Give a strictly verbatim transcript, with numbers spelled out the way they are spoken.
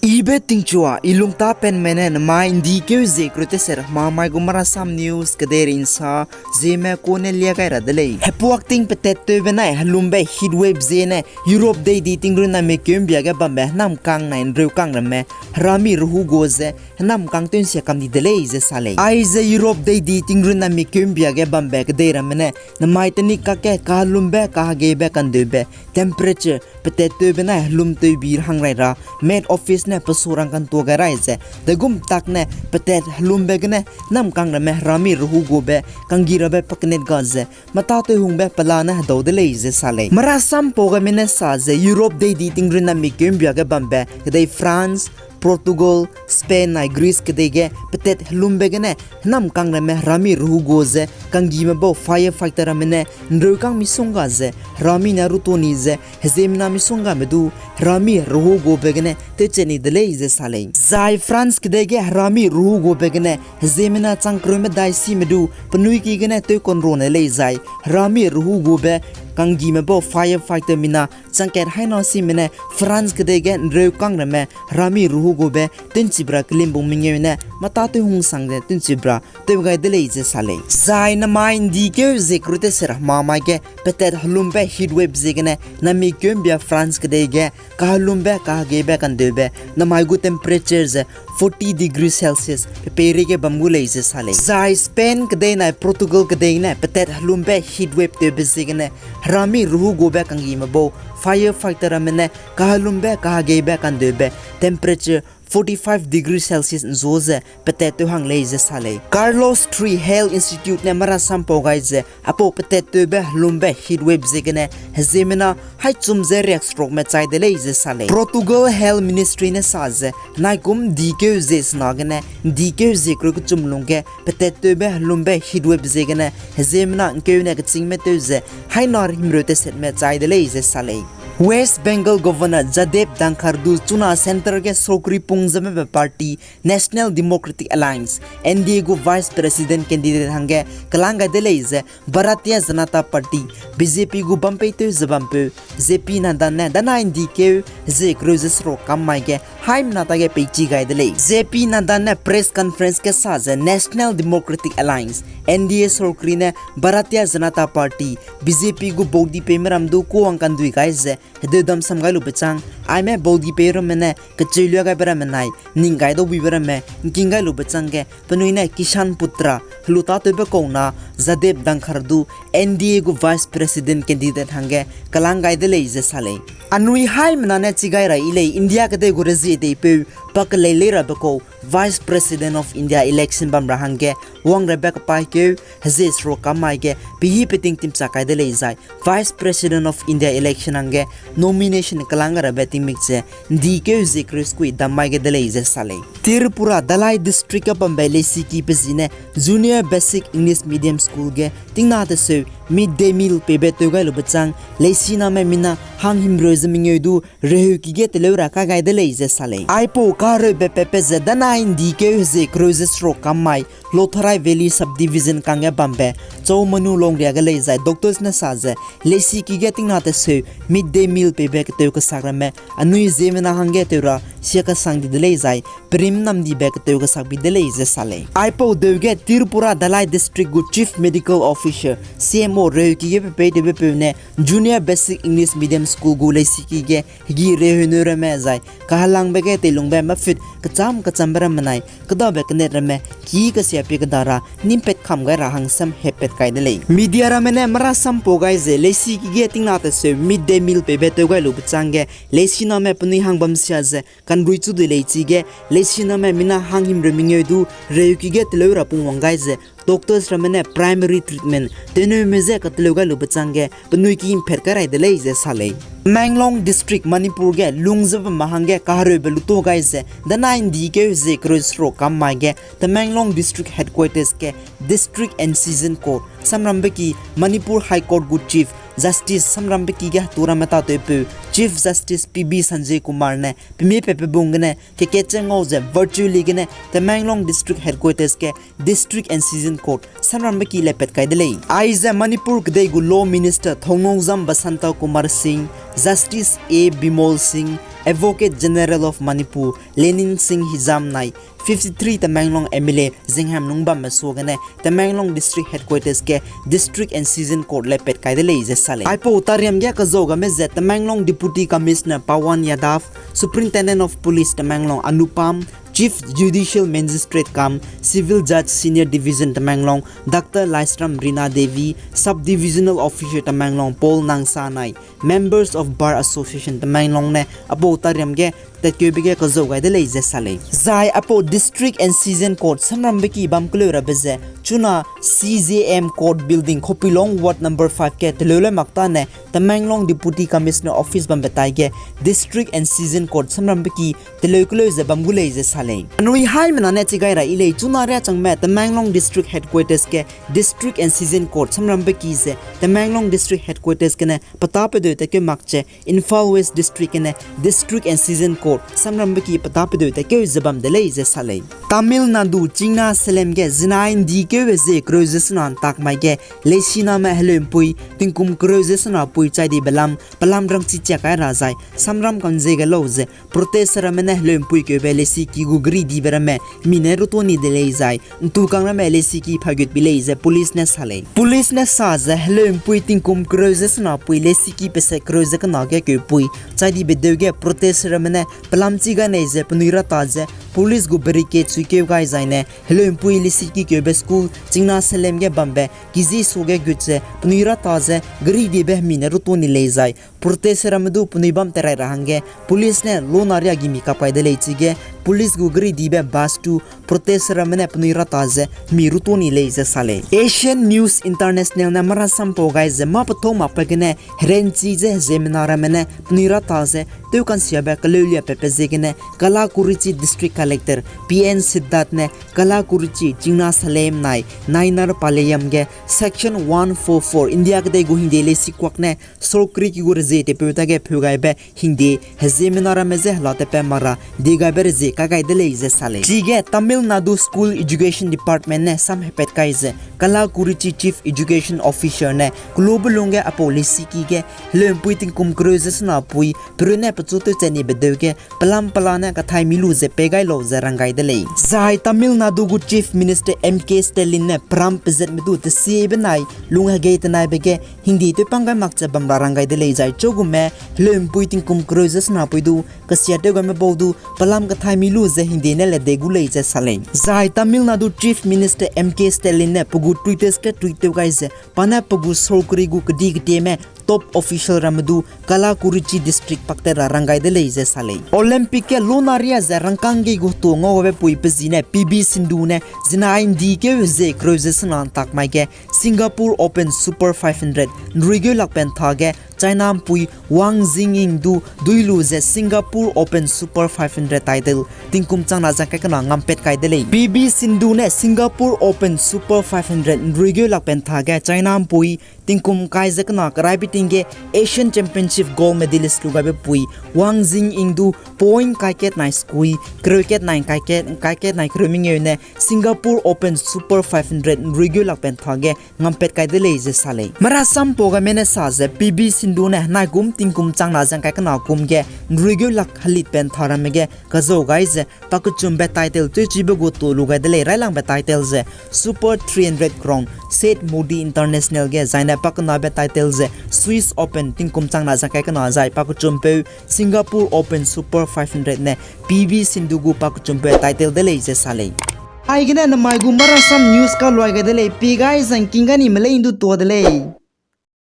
Ibe tingchua, i lungtapenme ne namai ’ndi keu zie kereu teset hemamai gu Marasam News kedei ’nsa, zieme kune lia gai ra de lei. Hepuak ting petat tewbe nai helumbe heatwave ziene Europe deidi tingrun naimik keu ’mbia ge bambe hênamkang nai ’nreukang ramme herami rehu gu ze hênamkang tew ’nsia kam di de lei ze sa lei. Aize Europe deidi tingrun naimik keu ’mbia ge bambe kedei ramme ne namai tenik kakge kahelumbe kahegeibe kandeube temperature petat tewbe nai helum tewbi hang rai ra Met Office ne pesurang kantua gai rai ze, degum tak ne petat helumbe gene hênamkang ramme herami rehu gube kanggi rabe pakenet ga ze, metâ tewhungbe pelane hedau de lei ze sa lei. Marasam pau gaime ne sa ze Europe deidi tingrun naimik keu ’mbia ge bambe kedei France, Portugal, Spain nai Greece kedei ge petat helumbe gene hênamkang ramme herami rehu gu ze kanggime bau firefighter ramme ne ’nreukang misongga ze herami ne rutoni ze heziemena misunggame du herami rehu gube gene tewchat ni de lei ze sa lei. Zai France kedei ge herami rehu gube gene heziemena chang kereu medai sime du penui ki gene tewkanrune lei zai herami rehu gube kanggime bau firefighter mina chang kat haina sime ne France kedei ge ’nreukang ramme herami rehu gube tew'nchibra kelimbung mengeu ne metâ tewhung sang ze tew'nchibra tew gai de lei ze sa lei. Zai namai ’ndi keu zie kereu teset hemamai ge petat helumbe heatwave ziegene naimik keu ’mbia France kedei ge kahelumbe kahegeibe kandeube namai gu temperature ze forty degree Celsius pe peireige bam gu lei ze sa lei. Zai Spain kedei nai Portugal kedei ne petat helumbe heatwave tewbe ziegene herami rehu gube kanggime bau firefighter ramme ne kahelumbe kahegeibe kandeube temperature forty-five degree Celsius ’nzu ze petat tew hang lei ze sa lei. Carlos three Health Institute ne marasam pau gai ze, aipau petat tewbe helumbe heatwave ziegene heziemena haichum ze riakserukme chai de lei ze sa lei. Portugal Health Ministry ne sa ze, naikum ’ndi keu zie sena gene ’ndi keu zie kereu kechum lungge petat tewbe helumbe heatwave ziegene heziemena ’ngkeu ne kechîngme tew ze haina himreu tesetme chai de lei ze sa lei. West Bengal Governor Jagdeep Dhankhar du chuna centre ge sokri pung ze bambe party National Democratic Alliance, N D A gu Vice President candidate hangge kelang gai de lei ze Bharatiya Janata Party, B J P gu bampeitew ze bampeu J P Nadda ne danai ’ndi keu zie kereu ze seruk kam mai ge haimena tage peichi gai de lei. J P Nadda ne press conference ge sa ze National Democratic Alliance, N D A sokri ne Bharatiya Janata Party, B J P gu baudi peime ram du kuwang kandui gai ze hedeudam sam gai lube chang, aime baudi pei ramme ne kecheilia gaibe ramme nai ning gai dau buibe ramme ’ngking gai lube changge penui ne Kisan Putra helu tâtewbe kau na Jagdeep Dhankhar du N D A gu Vice President candidate hangge kelang gai de lei ze sa lei. Anui haimena ne chi gai ra yi lei India kedei gu rezie deipeu pa kelei lei rabe kau Vice President of India election bam ra hangge wang rabe kepaîkeu hezie seruk kam mai ge pehî peting timchak kai de lei zai Vice President of India election hangge nomination kelang gai rabe tingmik ze ’ndi keu zie kereu sekui dam mai ge de lei ze sa lei. Tripura Dhalai District ge bambe leisiki pe zi ne Junior Basic English Medium School ge tingna teseu midday meal peibe tew gai lube chang leisiname mina hang himreu ze mengeu du reheuki ge teleu ra kai gai de lei ze sa lei. Aipau kahereube pepe ze danai ’ndi keu hezie kereu ze seruk kam mai Lotharai Valley Subdivision kangge bambe Chomanu Longria ge lei zai doctors ne sa ze leisiki ge tingna teseu midday meal peibe ketew kesak ramme anui ziemmena hangge tew ra sia kesang di de lei zai perim namdibe ketew kesak bi de lei ze sa lei. Aipau deu ge Tripura Dhalai District gu Chief Medical Officer, C M O reheuki ge pepeitewbepeu ne Junior Basic English Medium School gu leisiki ge hegi reheuneu ramme zai kahelangbe ge teilungbe mefit kechâm kechâmbe ramme nai kedabe kenet ramme ki kesia pie keda ra nîmpat kam gai ra hangsam heppat kai de lei. Media ramme ne marasam pau gai ze leisiki ge tingna teseu midday meal peibe tew gai lube changge leisiname penui hang bam sia ze kanrui chu de lei chige leisiname mina hang himreu mengeu du reheuki ge teleu ra pungwang gai ze doctors ramme ne primary treatment teneume je kateleu gai lube changge penui ki ’mphat kai rai de lei ze sa lei. Tamenglong District Manipur ge lung ze bamme hangge kahereube luto gai ze danai ’ndi keu hezie kereu seruk kam mai ge Tamenglong District Headquarters ge District and Session Court samrambe ki Manipur High Court gu Chief Justice samrambe ki ge hetu ramme tâtewpeu Chief Justice P B Sanjay Kumar ne pemie pepe bung gene kekatche ngau ze virtually gene Tamenglong District Headquarters ge District and Session Court samrambe ki lepat kai de lei. Aize Manipur kedei gu Law Minister Thounaojam Basanta Kumar Singh, Justice A Bimol Singh, Advocate General of Manipur Lenin Singh Hijam nai fifty three Tamenglong M L A Zinghem Nungbam me suagene Tamenglong District Headquarters ge District and Session Court le pat kai de lei ze sa lei. Aipau tariam ge kazau game ze Tamenglong Deputy Commissioner Pawan Yadav, Superintendent of Police Tamenglong Anupam, Chief Judicial Magistrate cum Civil Judge Senior Division Tamenglong Doctor Laisram Rina Devi, Sub-Divisional Officer Tamenglong Paul Nangsa nai Members of Bar Association Tamenglong ne aipau tariam ge tatkeube ge kazau gai de lei ze sa lei. Zai aipau District and Session Court samrambe ki bam keleu rabe ze chuna C J M Court Building Khopilong Ward number five ge teleu le mak tane Tamenglong Deputy Commissioner Office bambe tai ge District and Session Court samrambe ki teleu keleu ze bam gu lei ze sa lei. Anui haimena ne chigai ra yi lei chuna riâ changme Tamenglong District Headquarters ge District and Session Court samrambe ki ze Tamenglong District Headquarters gene petâ pedeu tatkeu mak ze Imphal West District gene District and Session Court samrambe ki petâ pedeu tatkeu ze bam de lei ze sa lei. Tamil Nadu Chingna Salem ge zinai ndikeube ze kereu ze sena ntak mai ge leisiname heleumpui tingkum kereu ze sena pui chai dibe lam pelam rangchi chia kai ra zai samram kanzie ge lau ze protest ramme ne heleumpui keube leisiki gu geri dibe ramme mi ne ruto ni de lei zai ntu kang ramme leisiki phagut bi lei ze police ne sa lei. Police ne sa ze heleumpui tingkum kereu ze sena pui leisiki pese kereu ze kena ge keupui chai dibe deu ge protest ramme ne pelam chi gai nei ze penui ra ta ze police gu barricade suikeu gai zai ne heleumpui leisiki keube school Chingna Salem ge bambe kiji suage gut ze penui ra ta ze geri dibe hemi ne ruto ni lei zai protest ramme du penui bam terai ra hangge police ne lona riâ gimi kap kai de lei chige police gu geri dibe bus du protest ramme ne penui ra ta ze hemi ruto ni lei ze sa lei. Asian News International ne marasam pau gai ze mâ pethau makbe gene herenchi ze heziemmena ramme ne penui ra ta ze tewkansiabe keleulia pepe ziegene Kallakurichi District Collector P N Siddharth ne Kallakurichi, Chingna Salem nai Nainarpalayam ge Section one four four India kedei gu hingde leisikuak ne sorkari ki gu rezie tepeu dage pheu gaibe hingde heziemmena ramme je hela tepe mara diegaibe rezie kai gai de lei ze sa lei. Chige Tamil Nadu School Education Department ne sam hepat kai ze Kallakurichi Chief Education Officer ne kelube lungge aipau leisiki ge heleumpui tingkum kereu ze sena pui perune pechu tewchat nibe deu ge pelam pela ne kathai mi lu ze pei gai lau ze rang gai de lei. Zai Tamil Nadu gu Chief Minister M K Stalin ne peram pezatme du tesiebe nai lung hegei tenaibe ge hingde tewpang gai mak ze bam ra rang gai de lei zai chugume heleumpui tingkum kereu ze sena pui du kesiatew gaime bau du pelam kathai mi lu ze hingde ne le dei gu lei ze sa lei. Zai Tamil Nadu Chief Minister M K Stalin ne pe gu Twitter ge tweet tew gai ze pa ne pe gu sorkari gu kedi ketieme top official ramme du Kallakurichi District paktat ra rang gai de lei ze sa lei. Olympic ge lona riâ ze rangkâng ge gu tu ngau gabe pui pe zi ne P V Sindhu ne zinai ndikeu ze kereu ze sena ntak mai ge Singapore Open Super five hundred nruigeu lakpen tha ge China mpui Wang Xingying du dui lu ze Singapore Open Super five hundred title tingkum changna zang kai kena ngampat kai de lei. P V Sindhu ne Singapore Open Super five hundred nruigeu lakpen tha ge China mpui tingkum kai ze kena keraibe ting ge Asian Championship gold medalist lu gaibe pui Wang Xingying du point kaikat nai sekui, kereu kat nai kaikat, kaikat nai kereu mengeu ne Singapore Open Super five hundred nruigeu lakpen tha ge ngampat kai de lei ze sa lei. Marasam pau gaime ne sa ze P V Sindhu ne henai kum tingkum changna zang kai kena kum ge nruigeu lak helitpen tha ramme ge kazau gai ze pakechumbe title tewchibe gu tu lu gai de lei. Railangbe title ze Super three hundred crown Seth Modi International ge zaine pakenabe title ze Swiss Open tingkum changna zang kai kena zai pakechumpeu Singapore Open Super five hundred ne P V Sindhu gu pakechumpeu title de lei ze sa lei. Aigene namai gu marasam news kaluai gai de lei, pi gai zangking ga ni melei ndu tua de lei.